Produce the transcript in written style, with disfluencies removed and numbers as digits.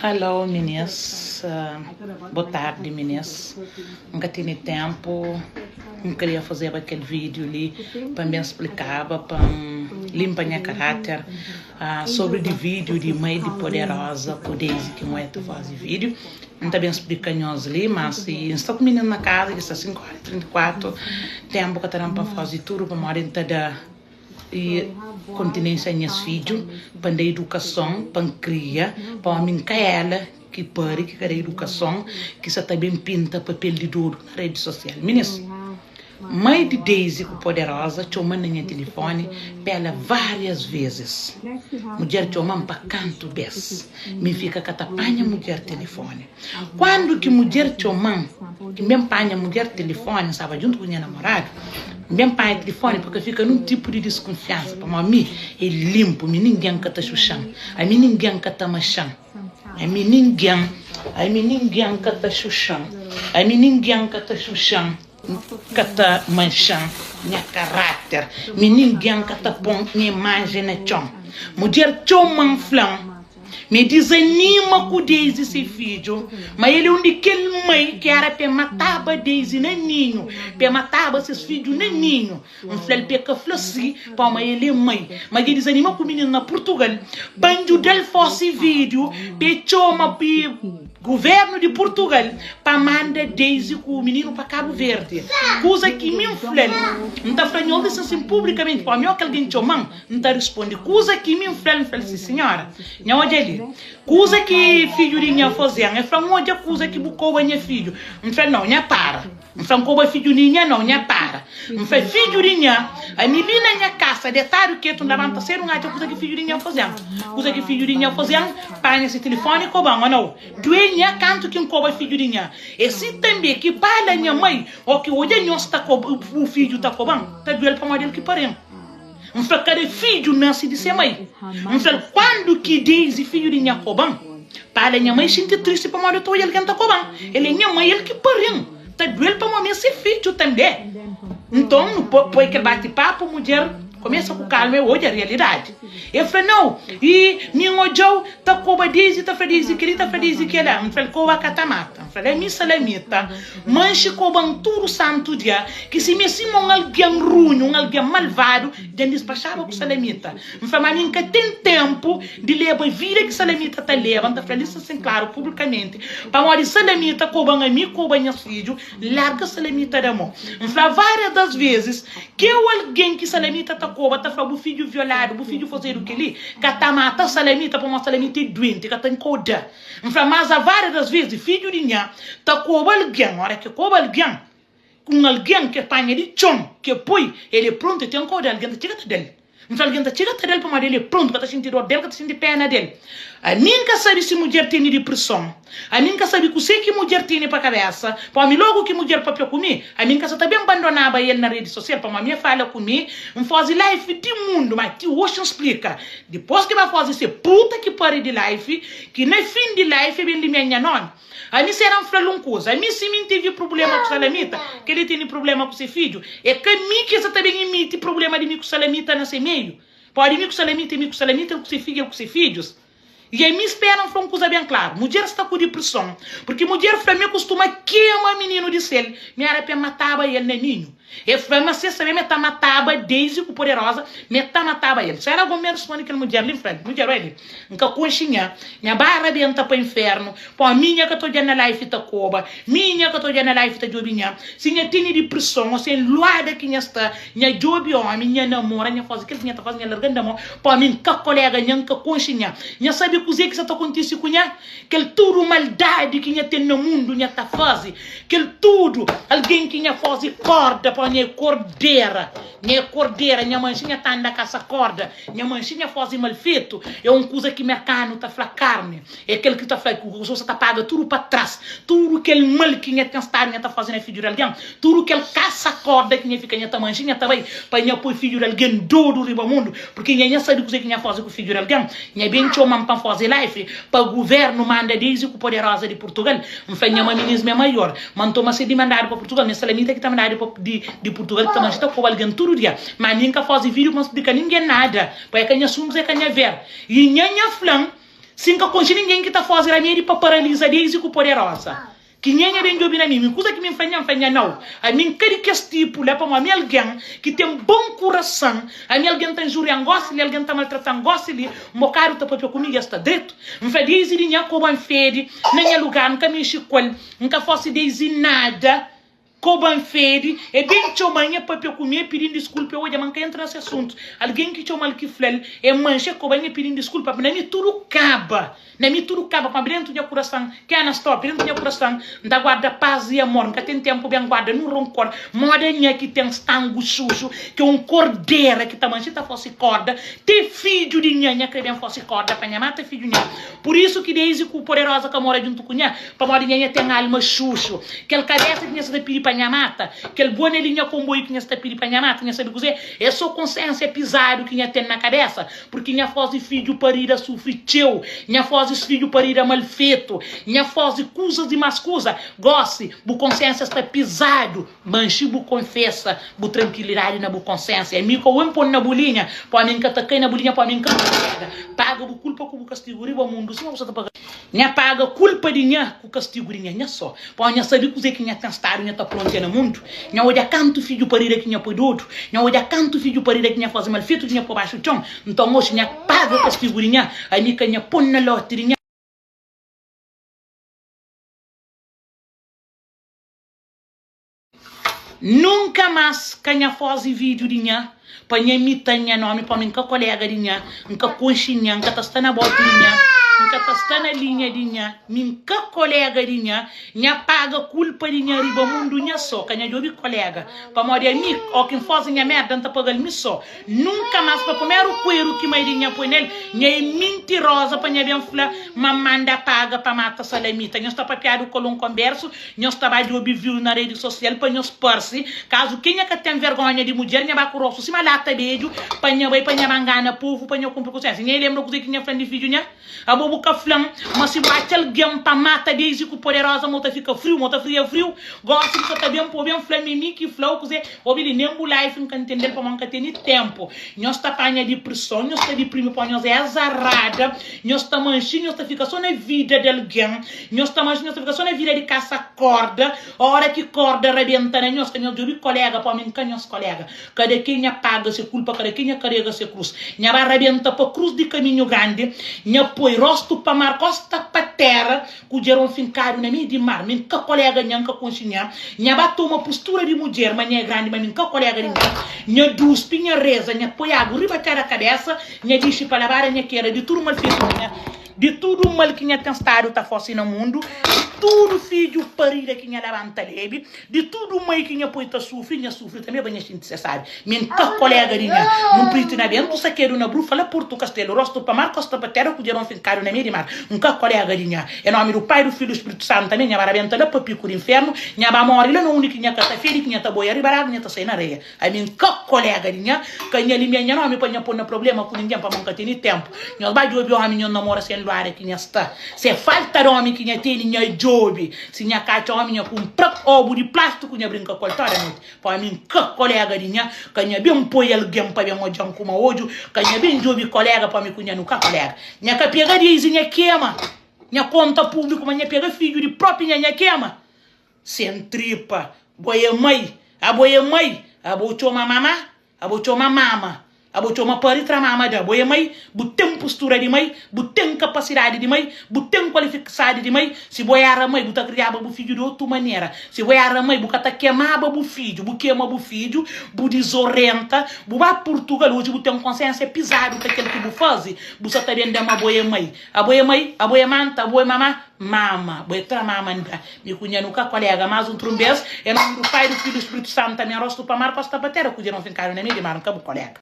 Hello minis, bo tardi minis, N ka tene tempu, N kria fazeba kel video li pa N ben splikaba, pa N limpa nha karater sobri di video di mai di poderosa ku Deise ki N oia ta faze video. N ta ben splika nhos li, ma si N sta ku minis na kaza ki sta 5 ora i 34, tempu ka ta da-m pa faze tudu pamodi N ta da. I kontinensia nhas fidju pa N da idukason, pa N kria, pa omi N ka ela ki pari, ki ka da idukason, ki sa ta ben pinta papel di dodu na redi sosial. Minis, mai di Deise ku Poderosa txoma-m na nha tilifoni pela varias vezis. Mudjer txoma-m pa kantu bes. Mi N fika ka ta panha mudjer tilifoni. Kuandu ki mudjer txoma-m, ki N ben panha mudjer tilifoni, N staba djuntu ku nha namoradu, N ben panha tilifoni pa ka fika nun tipu di diskunfiansa, pamodi mi é linpu, mi ningen ka ta xuxa-m, ami ningen ka ta maxa-m, ami ningen, ami ningen ka ta xuxa-m, ami ningen ka ta xuxa-m, ka ta manxa-m nha karáter, mi ningen ka ta pô-m nha imajen na txon. Mudjer txoma-m, fla-m. Mi e dizanima ku Deise se fidju, ma el é un di kel mai ki era pa e mataba Deise na ninhu, pa e mataba ses fidju na ninhu. N fla-l pa e ka fla si, poma el é mai. Ma dja dizanima ku mininu na Purtugal, pa N djuda-l fose vídiu pa e txoma guvernu di Purtugal pa manda Deise ku mininu pa Kabu Verdi. Kuza ki mi N fla-l, N ta fla nhos li sin publikamenti, poma mi o ki algen txoma-m, N ta risponde, Kuza ki mi N fla-l, N fla-l si, Sinhora, nha odja li, kuza ki fidju di nha faze-m. El fla-m, Odja kuza ki bu koba nha fidju. N fla-l, Nau, nha para. N fla, N koba fidju di nha? Nau, nha para. N fla, Fidju di nha, ami li na nha kasa, detadu ketu, N labanta sedu, N atxa kuza ki fidju di nha faze-m. Kuza ki fidju di nha faze-m, panha se tilifoni, koba-m. Ô nau, due nha kantu ki N koba fidju di nha. É si tanbe ki pala nha mai, ô ki odja nhos ta koba, bu fidju ta koba-m, ta due-l pamodi el ki pare-m. N fla kada fidju nase di se mai. N fla-l kuandu ki Daisy, fidju di nha, koba-m. Pala nha mai xinti tristi pamodi el ta odja algen ta koba-m. El é nha mai, el ki pari-m. Ta due-l pamodi mi é se fidju tanbe. Nton, nu poi kel bati-papu, mudjer kumesa ku kalma, el odja rialidadi. El fla, Nau, i mi N odja-u ta koba Daisy, ta fla Daisy kel-li, ta fla Daisy kel-la. N fla-l, Koba ka ta mata. N fla-l, Ami Salamita. Manxe koba-m tudu santu dia, ki si mi é sima un algen runhu, un algen malvadu, dja N dispaxaba ku Salamita. N fla, Ma mi N ka ten ténpu di leba vida ki Salamita ta leba. N ta fla-l isu asin klaru, publikamenti, pamodi Salamita koba-m ami, koba nhas fidju, N larga Salamita da mô. N fla várias das vezis, Keu algen ki Salamita ta koba ta fla, Bu fidju violadu, bu fidju fazedu kel-li, ka ta mata Salamita, pamodi Salamita é duenti, ka ten koda. N fla, Mas a várias das vezes, fidju di nha ta koba algen. Ora ke koba algen, un algen ke panha di txon, ke poi, el é prontu, el ten koda, algen ta txiga ta da-l. N fla, algen ta txiga ta da-l pamodi el é prontu, ka ta xinti dor del, ka ta xinti pena del. Ami N ka sabe si mudjer tene diprison, ami N ka sabe kusé ki mudjer tene pa kabesa, pamodi logu ki mudjer papia ku mi, ami N ka sa ta ben bandonaba el na redi sosial, pamodi ami e fala ku mi, N faze life di mundu, ma ti oxi N splika. Dipos ki ba faze se puta ki pari di life, ki na fin di life e ben limia nha nomi. Ami sera N fla-l un kuza, ami si mi N tevi prublema ku Salamita, kel li tene prublema ku se fidju, e ka mi ki sa ta ben imiti prublema di mi ku Salamita na se meiu. Pode mi ku Salamita e mi ku Salamita, el ku se fidju, el ku se fidjus. I ami spera N fla un kuza ben klaru, mudjer sta ku diprison, purki mudjer fla mi kustuma kema mininu di sel, mi era pa e mataba el na ninhu. E fla ma si e sabia ma e ta mataba Deise ku Poderosa, ma e ta mataba el. Sera gomi responde kel mudjer li, N fla-l, Mudjer, oia li, N ka konxe nha, nha ba rabenta pa infernu, pamodi mi nha ka ta odja na life ta koba, mi nha ka ta odja na life ta djobe nha. Si nha tene diprison o si é nluada ki nha sta, nha djobe omi, nha namora, nha faze kel ki nha ta faze, nha larga-m da mo, pamodi mi N ka kolega nha, N ka konxe nha. Nha sabe kuze ki sa ta kontise ku nha? Kel tudu maldadi ki nha ten na mundu nha ta faze, kel tudu algen ki nha faze korda pa nha é kordera, nha é kordera, nha manxe nha ta anda kasa korda, nha manxe nha faze mal fetu, é un kuza ki merkanu ta fla karne, é kel ki ta fla ki kusa ta paga tudu pa tras, tudu kel mal ki nha ten stadu nha ta faze na fidju di algen, tudu kel kasa korda ki nha fika nha ta manxe nha ta bai pa nha poi fidju di algen dodu riba mundu, purki nha nha sabe kuze ki nha faze ku fidju di algen. Nha ben txoma-m pa N faze life pa guvernu manda Deise ku Poderosa di Purtugal. N fla nha ma minis mi é maior, ma N toma se di mandadu pa Purtugal. Mi é salamita ki ta mandadu pa di di Purtugal ki ta manxe ta koba algen tudu dia. Ma mi N ka faze video pa N splika ningen nada, pa é ka nha asuntus é ka nha ver. I nha nha fla-m. Si N ka konxe ningen ki ta faze ramedi pa paraliza Deise ku Poderosa, ki nhenha ben djobe na mi, mi kuza ki mi N fla nha, N fla nha nau. Ami N ka di kes tipu la, pamodi ami algen ki ten bon kurasan, ami algen ta injurian gosi li, algen ta maltratan gosi li, un bokadu ta papia ku mi, dja sta dretu. N fla Deise di nha koba N fede na nha lugar, N ka mexe ku el, N ka fase Deise nada. Koba N fede, e ben txoma-m, e papia ku mi, e pidi-m diskulpa, e odja ma N ka entra na se asuntu. Algen ki txoma-l ki fla-l, e manxa, e koba-m, e pidi-m diskulpa. Na mi tudu kaba, na mi tudu kaba, pamodi dentu nha kurasan, Kena stop, dentu nha kurasan, N ta guarda pas i amor, N ka ten tenpu ben guarda nun ronkor, moda nha ki ten stangu xuxu, ki é un kordera ki ta manxa i ta fose korda, te fidju di nha, nha kre ben fose korda pa nha mata fidju nha. Pur isu ki Deise ku Poderosa ka mora djuntu ku nha, pamodi nha nha ten alma xuxu. Kel kabesa ki nha sa ta pidi pa nha mata, kel bua na linha konboiu ki nha sa ta pidi pa nha mata, nha sabe kuzê? É so konsiensia pizadu ki nha ten na kabesa, purki nha fozi fidju parida sufri txeu, nha fozis fidju parida mal fetu, nha fozi kuzas di más kuza. Gosi, bu konsiensia sta pizadu, manxi bu konfesa bu trankilidadi na bu konsiensia. Mi ka uen pon na bu linha, pa mi N ka ta kai na bu linha, pa mi N ka ta pega. Paga bu kulpa ku bu kastigu riba mundu, sima bu sa ta paga. Nha paga kulpa di nha ku kastigu di nha, nha so. Pa nha sabe kuze ki nha ten stadu nha ta prontia na mundu. Nha odja kantu fidju parida ki nha poi dodu. Nha odja kantu fidju parida ki nha faze mal fetu ki nha po baxu txon. Nton oxi nha paga kastigu di nha, ami ka nha pon na loti di nha. Nunka más ka nha faze vídiu di nha pa nha imita-m nha nómi pamodi N ka koléga di nha, N ka konxe nha, N ka ta sta na bóti di nha, N ka ta sta na linha di nha, mi N ka koléga di nha, nha paga kulpa di nha riba mundu nha sô, ka nha djobe koléga pamodi ami óki N faze nha mérda N ta paga-l mi sô. Nunka más pa primeru kueru ki mai di nha poi nel, nha é mintiroza pa nha ben fla ma N manda paga pa mata Salamita. Nhos ta papiadu kol un konbersu, nhos ta ba djobe views na redi sosial pa nhos parse. Kazu kenha ka ten vergonha di mudjer, nha ba ku rostu sima lata bedju pa nha bai pa nha ba ngana povu pa nha kunpri ku sensa. Nha e lenbra kuze ki nha fla-m di fidju nha? Abo bu ka fla-m ma si bu atxa algen pa mata Deise ku Poderosa ma u ta fika friu, ma u ta fria friu? Gosi bu sa ta ben po ben fla-m e mi ki fla-u kuze? Obi li, nen bu life N ka ntende-l pamodi N ka tene tenpu. Nhos ta panha diprison, nhos ta diprimi pamodi nhos é azarada, nhos ta manxi, nhos ta fika so na vida di algen, nhos ta manxi, nhos ta fika so na vida di kasa korda, ora ki korda rabenta na nhos, ka nhos djobi kolega pamodi N ka nhos kolega. Kada kenha paga se kulpa, kada kenha karega se krus. Nha ba rabenta pa krus di kaminhu grandi, nha poi rostu pa mar, kosta pa tera, ku djeron finkadu na mei di mar. Mi N ka kolega nha, N ka konxe nha. Nha ba toma pustura di mudjer, ma nha é grandi, ma mi N ka kolega di nha. Nha duspi, nha reza, nha poi agu riba kada kabesa, nha dixi pa labada, nha kera di tudu mal fetu di nha. Di tudu mal ki nha ten stadu ta fase na mundu, di tudu fidju parida ki nha labanta lebi, di tudu mai ki nha poi ta sufri, nha sufri tanbe pa nha xinti se sabi. Mi N ka kolega di nha. Nunpriti na bentu, sakedu na brufa, la Portu Kastelu, rostu pa mar, kosta pa tera, kudjeron finkadu na mei di mar. N ka kolega di nha. E nomi du Pai, du Fidju, du Spritu Santu tanbe. Nha ba rabenta la pa piku di infernu, nha ba mori la na undi ki nha ka ta fedi, ki nha ta boia riba d'agu, nha ta sai na areia. Ami N ka kolega di nha, ka nha limia nha nomi pa nha pon na problema ku ningen pamo N ka tene tenpu. Nhos ba djobi omi nhos namora sen luada ki nha sta. Se falta di omi ki nha tene nha djobi. Si nha ka atxa omi nha kunpra obu di plastiku nha brinka ku el toda noti. Pa ami N ka kolega di nha, ka nha ben poi algen pa ben odjan ku ma odju, ka nha ben djobi kolega pa mi ku nha nu ka kolega. Nha ka pega Deise nha kema nha konta publiku ma nha pega fidju di propi nha nha kema. Sen tripa, bo é mai, abo é mai, abo txoma mama, abo txoma mama, abo txoma pari tra mama da, bo é mai, bu ten pustura di mai, bu ten kapasidadi di mai, bu ten kualifikasadi di mai, si bo era mai bu ta kriaba bu fidju di otu manera, si bo era mai bu ka ta kemaba bu fidju, bu kema bu fidju, bu dizorenta, bu ba Purtugal, oji bu ten konsiensia pizadu pa kel ki bu fazi, bu sa ta ben da ma bo é mai, abo é mai, abo é manta, abo é mama, mama, bo é tra mama nda. Mi ku nha nu ka kolega Mas un trunbes, Em nome do Pai, do Filho e do Espírito Santo, Amém Rostu pa mar, kosta pa tera, Kudje non finkadu na mei di mar, N ka bu kolega.